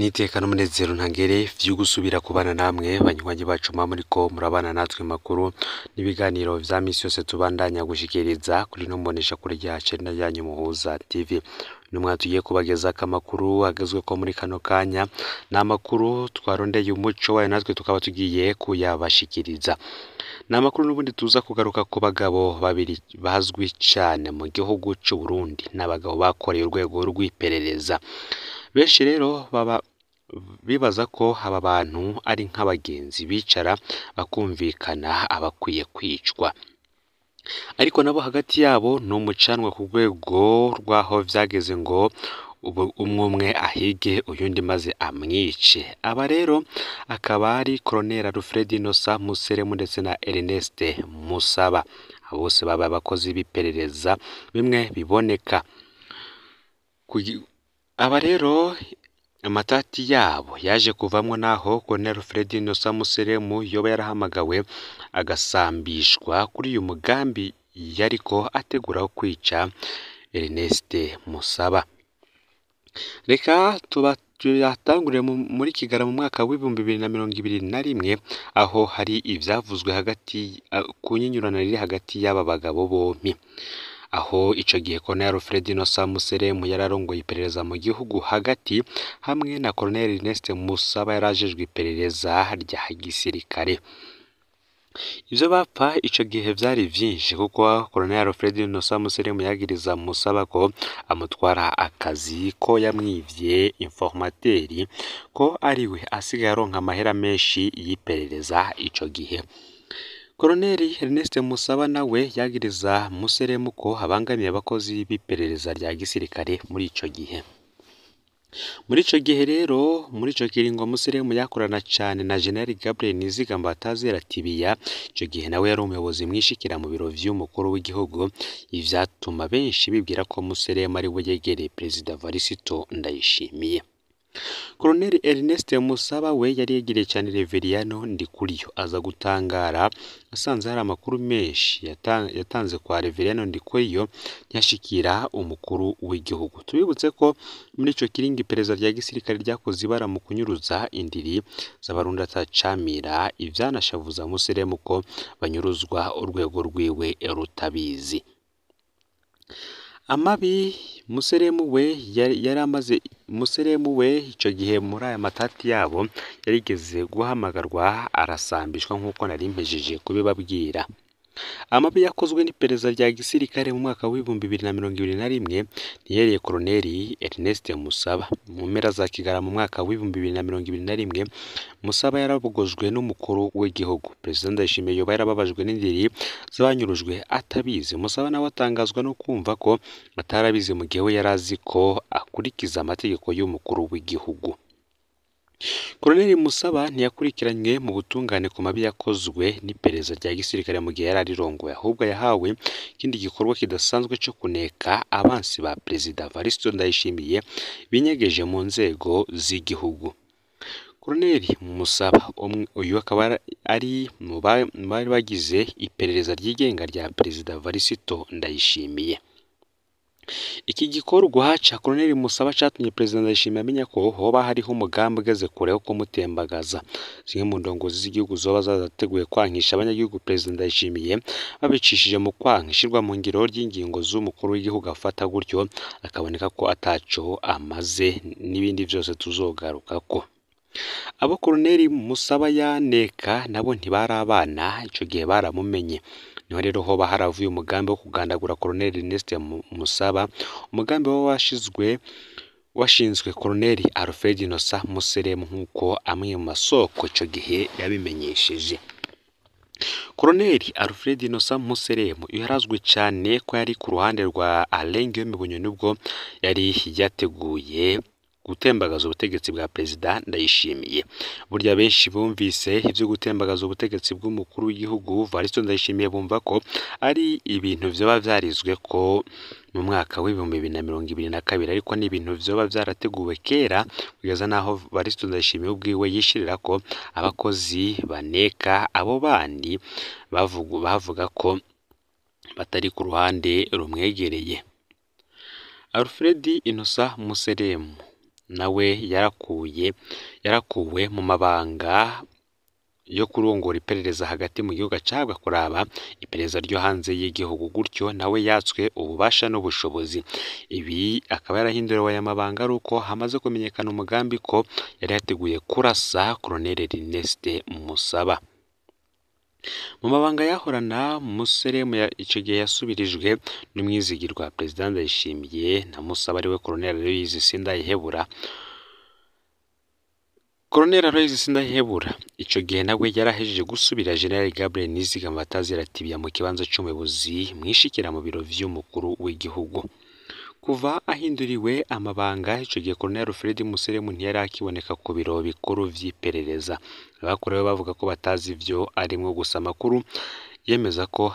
N'iteka n'umunezero ntangere vyo gusubira kubana namwe banywanyi bacu muba muriko murabana natwe makuru n'ibiganiro vya misi yose tubandanya gushikiriza kuri ino mboneshakure yacu ari nayo yanyu Muhuza TV. Numwa tugiye kubagezako amakuru agezweko muri kano kanya, ni amakuru twarondeye umuco wayo natwe tukaba tugiye kuyabashikiriza. Ni amakuru n'ubundi tuza kugaruka ku bagabo babiri bazwi cane mu gihugu c'Uburundi, ni abagabo bakoreye urwego rw'iperereza. Benshi rero baba bibaza ko aba bantu ari nk'abagenzi bicara bakumvikana abakwiye kwicwa, ariko nabo hagati yabo ni umucanwa ku rwego rw'aho vyageze ngo ubu umwe umwe ahige uyundi maze amwice. Aba rero akaba ari Colonel Alfred Innocent Museremu ndetse na Ernest Musaba, abo bose babaye abakozi b'iperereza bimwe biboneka. Aba rero amatati yabo yaje kuvamwo naho Colonel Alfred Innocent Museremu yoba yarahamagawe agasambishwa kuri uyu mugambi yariko ategura wo kwica Ernest Musaba. Reka tuyatangurire muri Kigarama mu mwaka w'2021, aho hari ivyavuzwe hagati ku nyinyurano riri hagati y'aba bagabo bompi, aho ico gihe Colonel Alfred Innocent Museremu yararongoye iperereza mu gihugu hagati, hamwe na Colonel Ernest Musaba yarajejwe iperereza rya gisirikare. Ivyo bapfa ico gihe vyari vyinshi kuko Colonel Alfred Innocent Museremu yagiriza Musaba ko amutwara akazi, ko yamwivye informateri, ko ariwe asigaye aronka amahera menshi y'iperereza ico gihe. Colonel Ernest Musaba nawe yagiriza Museremu ko abangamiye abakozi b'iperereza rya gisirikare muri ico gihe. Muri ico gihe rero, muri ico kiringo Museremu yakorana cane na General Gabriel Nizigama batazira Tibiya, ico gihe nawe yari umuyobozi mwishikira mu biro vy'umukuru w'igihugu, ivyatuma benshi bibwira ko Museremu ari we yegereye Perezida Varisito Ndayishimiye. Colonel Ernest Musaba we yari yegereye cane Reveriyano Ndikuriyo, aza gutangara asanze hari amakuru menshi yatanze kwa Reveriyano Ndikuriyo ntiyashikira umukuru w'igihugu. Tubibutse ko muri ico kiringo iperereza rya gisirikare ryakoze ibara mu kunyuruza indiri z'abarundi atacamira, ivyanashavuza Museremu ko banyuruzwa urwego rwiwe rutabizi. Amabi Museremu we yari amaze, Museremu we ico gihe muri aya matati yabo yarigeze guhamagarwa arasambishwa nk'uko nari mpejeje kubibabwira. Amabi yakozwe n'iperereza rya gisirikare mu mwaka w'2021 ntiyereye Colonel Ernest Musaba. Mu mpera za Kigarama mu mwaka w'2021 Musaba yarabogojwe n'umukuru w'igihugu. Perezida Ndayishimiye yoba yarababajwe n'indiri z'abanyurujwe atabizi. Musaba nawe atangazwa no kumva ko atarabizi mu gihe we yari azi ko akurikiza amategeko y'umukuru w'igihugu. Colonel Musaba ntiyakurikiranywe mu butungane ku mabi yakozwe n'iperereza rya gisirikare mu gihe yari arirongoye, ahubwo yahawe ikindi gikorwa kidasanzwe co kuneka abansi ba Perezida Varisito Ndayishimiye binyegeje mu nzego z'igihugu. Colonel Musaba uyu akaba ari mu bari bagize iperereza ryigenga rya Perezida Varisito Ndayishimiye. Iki gikorwa ca Colonel Musaba catumye Perezida Ndayishimiye amenya ko hoba hariho umugambi ugeze kure wo kumutembagaza. Zimwe mu ndongozi z'igihugu zoba zarateguye kwankisha abanyagihugu Perezida Ndayishimiye babicishije mu kwanka ishirwa mu ngiro ry'ingingo z'umukuru w'igihugu afata, gutyo akaboneka ko ataco amaze n'ibindi vyose tuzogarukako. Abo Colonel Musaba yaneka nabo ntibari abana, ico gihe baramumenye. Niho rero hoba haravuye umugambi wo kugandagura Colonel Ernest Musaba, umugambi wo washinzwe Colonel Alfred Innocent Museremu nk'uko amwe mu masoko ico gihe yabimenyesheje. Colonel Alfred Innocent Museremu yarazwi cane ko yari ku ruhande rwa Alain Guillaume Bunyoni ubwo yari yateguye gutembagaza ubutegetsi bwa Perezida Ndayishimiye. Burya benshi bumvise ivyo gutembagaza ubutegetsi bw'umukuru w'igihugu Varisito Ndayishimiye bumva ko ari ibintu vyoba vyarizwe ko mu mwaka w'2022, ariko ni ibintu vyoba vyarateguwe kera kugeza naho Varisito Ndayishimiye ubwiwe yishirira ko abakozi baneka abo bandi bavuga ko batari ku ruhande rumwegereye. Alfred Innocent Museremu nawe yarakuwe mu mabanga yo kurongora iperereza hagati mu gihugu, acahabwa kuraba iperereza ryo hanze y'igihugu, gutyo nawe yatswe ububasha n'ubushobozi. Ibi akaba yarahinduriwe aya mabanga ari uko hamaze kumenyekana umugambi ko yari yateguye kurasa Colonel Ernest Musaba. Mu mabanga yahorana Museremu ico gihe yasubirijwe n'umwizigirwa Perezida Ndayishimiye na Musaba ariwe Colonel Aloys Sindayihebura. Colonel Aloys Sindayihebura ico gihe nawe yarahejeje gusubira General Gabriel Nizigama Batazira-Tibia mu kibanza c'umuyobozi mwishikira mu biro vy'umukuru w'igihugu. Kuva ahinduriwe amabanga ico gihe Colonel Alfred Museremu ntiyari akiboneka ku biro bikuru vy'iperereza. Abakorewe bavuga ko batazi ivyo arimwo, gusa amakuru yemeza ko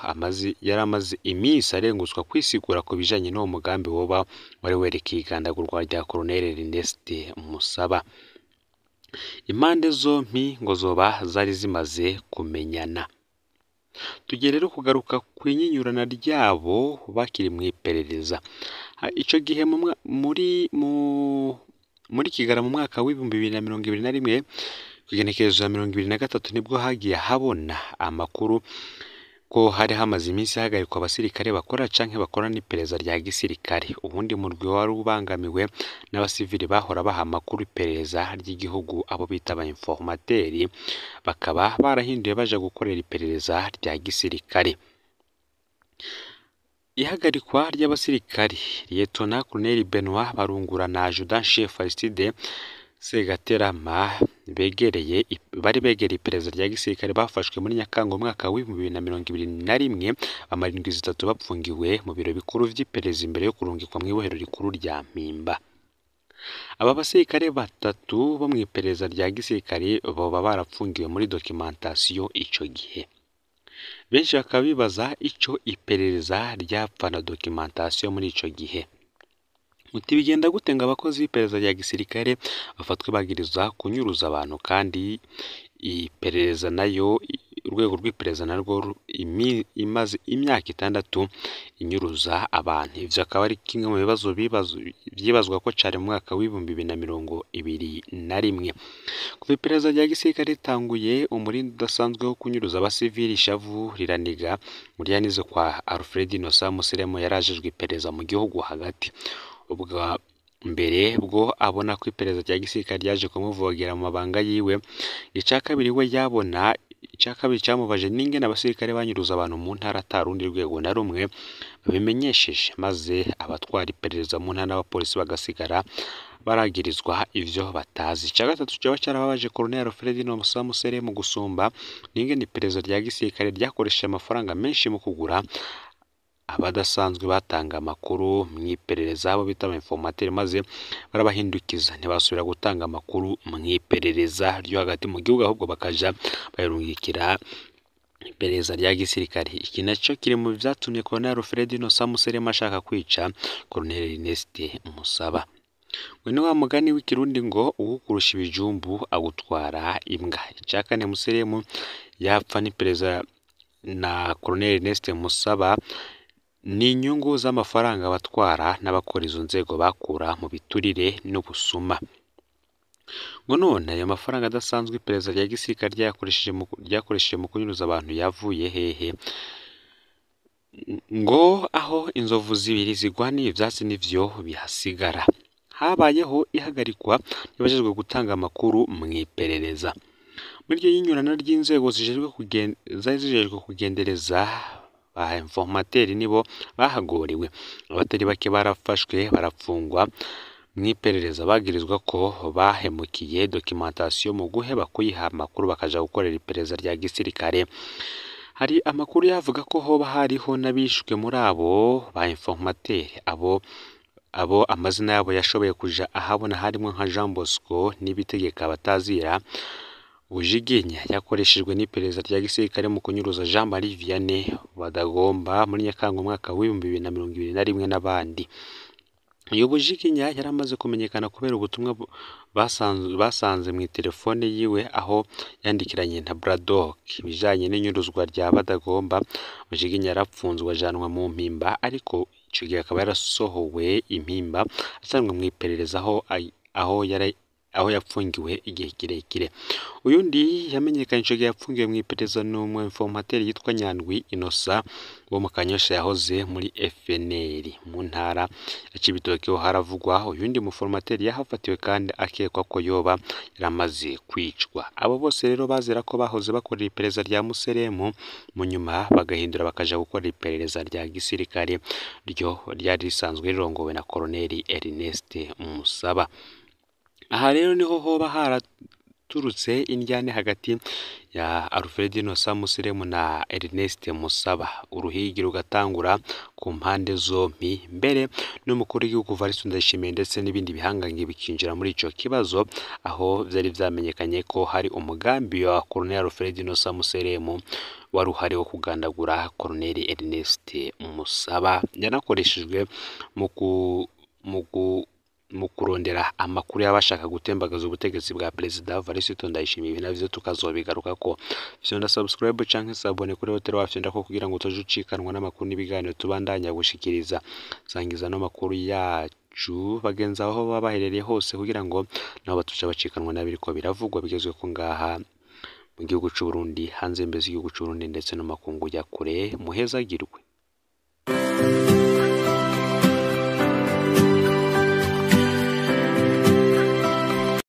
yari amaze iminsi arengutswa kwisigura ku bijanye n'uwo mugambi woba wari werekeye igandagurwa rya Colonel Ernest Musaba. Impande zompi ngo zoba zari zimaze kumenyana. Tugiye rero kugaruka kw'inyinyurana ryabo bakiri mw'iperereza. Ico gihe muri Kigarama mu mwaka w'2021 kw'igenekerezo rya 23 nibwo hagiye habona amakuru ko hari hamaze iminsi hagarikwa abasirikare bakora canke bakora n'iperereza rya gisirikare. Uwundi murwi wari ubangamiwe n'abasivili bahora baha amakuru iperereza ry'igihugu, abo bita aba informateri, bakaba barahinduye baja gukorera iperereza rya gisirikare. Ihagarikwa ry'abasirikare Lieutenant Colonel Benoit Barungura na Adjudant Chef Aristide Segaterama bari begereye iperereza rya gisirikare bafashwe muri Nyakanga umwaka w'2021, bamara indwi zitatu bapfungiwe mu biro bikuru vy'iperereza imbere yo kurungikwa mw'ibohero rikuru rya Mpimba. Aba basirikare batatu bo mw'iperereza rya gisirikare boba barapfungiwe muri documentation ico gihe. Benshi bakaba bibaza ico iperereza ryapfa na documentation muri ico gihe. Muti bigenda gute ngo abakozi b'iperereza rya gisirikare bafatwe bagirizwa kunyuruza abantu, kandi iperereza nayo, urwego rw'iperereza narwo imaze imyaka 6 inyuruza abantu. Ivyo akaba ari kimwe mu bibazo vyibazwa ko cari mu mwaka w'2021. Kuva iperereza rya gisirikare ritanguye, umurindi udasanzwe wo kunyuruza abasivili ishavu riraniga muri yanize kwa Alfred Innocent Museremu yarajejwe iperereza mu gihugu hagati. Ubwa mbere bwo abona ko iperereza rya gisirikare ryaje kumuvogera mu mabanga yiwe. Ica kabiri we yabona, ica kabiri camubaje n'ingene abasirikare banyuruza abantu mu ntara ata rundi rwego na rumwe babimenyesheje, maze abatwara iperereza mu ntara n'abapolisi bagasigara baragirizwa ivyo batazi. Ica gatatu coba carababaje Colonel Alfred Innocent Museremu gusumba n'ingene iperereza rya gisirikare ryakoresheje amafaranga menshi mu kugura abadasanzwe batanga amakuru mw'iperereza, abo bita aba informateri, maze barabahindukiza ntibasubira gutanga amakuru mw'iperereza ryo hagati mu gihugu, ahubwo bakaja bayarungikira iperereza rya gisirikare. Iki naco kiri mu vyatumye Colonel Alfred Innocent Museremu ashaka kwica Colonel Ernest Musaba. Ngo ni wa mugani w'ikirundi ngo uwukurusha ibijumbu agutwara imbwa. Ica kane Museremu yapfa n'iperereza na Colonel Ernest Musaba ni inyungu z'amafaranga abatwara n'abakora izo nzego bakura mu biturire n'ubusuma. Ngo none ayo mafaranga adasanzwe iperereza rya gisirikare ryakoresheje mu kunyuruza abantu yavuye hehe? Ngo aho inzovu zibiri zigwaniye ivyatsi nivyo bihasigara. Habayeho ihagarikwa ry'abajejwe gutanga amakuru mw'iperereza. Muri iryo yinyurana ry'inzego zari zijejwe kugendereza ba informateri nibo bahagoriwe. Abatari bake barafashwe barapfungwa mw'iperereza bagirizwa ko bahemukiye documentation mu guheba kuyiha amakuru bakaja gukorera iperereza rya gisirikare. Hari amakuru yavuga ko hoba hariho n'abishwe muri abo ba informateri, abo amazina yabo yashoboye kuja ahabona harimwo nka Jean Bosco Nibitegeka Batazira Bujiginya yakoreshejwe n'iperereza rya gisirikare mu kunyuruza Jean Marie Vianney Badagomba muri Nyakanga umwaka w'2021 n'abandi. Uyu Bujiginya yari amaze kumenyekana kubera ubutumwa basanze mu telefone yiwe aho yandikiranye na Braddock ibijanye n'inyuruzwa rya Badagomba. Bujiginya yarapfunzwe ajanwa mu Mpimba, ariko ico gihe akaba yarasohowe impimba asanzwe mw'iperereza aho aho yari aho yapfungiwe igihe kirekire. Uyundi yamenyekanye ico gihe yapfungiwe mw'iperereza ni umu informateur yitwa Nyandwi Innocent wo mu Kanyosha yahoze muri FNL. Mu ntara ya Cibitoke ho haravugwa uyundi mu formateur yahafatiwe kandi akekwa ko yoba yaramaze kwicwa. Abo bose rero bazira ko bahoze bakorera iperereza rya Museremu, mu nyuma bagahindura bakaja gukora iperereza rya gisirikare ryo ryari risanzwe rirongowe na Colonel Ernest Musaba. Aha rero niho hoba haraturutse indyane hagati ya Alfred Innocent Museremu na Ernest Musaba, uruhigi rugatangura ku mpande zompi, mbere n'umukuru w'igihugu Evariste Ndayishimiye ndetse n'ibindi bihangange bikinjira muri ico kibazo, aho vyari vyamenyekanye ko hari umugambi wa Colonel Alfred Innocent Museremu wari uhari wo kugandagura Colonel Ernest Musaba, yanakoreshejwe mu kurondera amakuru y'abashaka gutembagaza ubutegetsi bwa Perezida Evariste Ndayishimiye. Ibi navyo tukazobigarukako. Fyonda subscribe canke s'abonner kuri Hotel Wafyonda ko kugira ngo utaje ucikanwa n'amakuru n'ibiganiro tubandanya gushikiriza. Sangiza no makuru yacu bagenzi aho baba baherereye hose kugira ngo nabo batuja bacikanwa n'abiriko biravugwa bigezweko ngaha mu gihugu c'u Burundi, hanze mbese igihugu c'u Burundi ndetse no makungu ya kure. Muhezagirwe.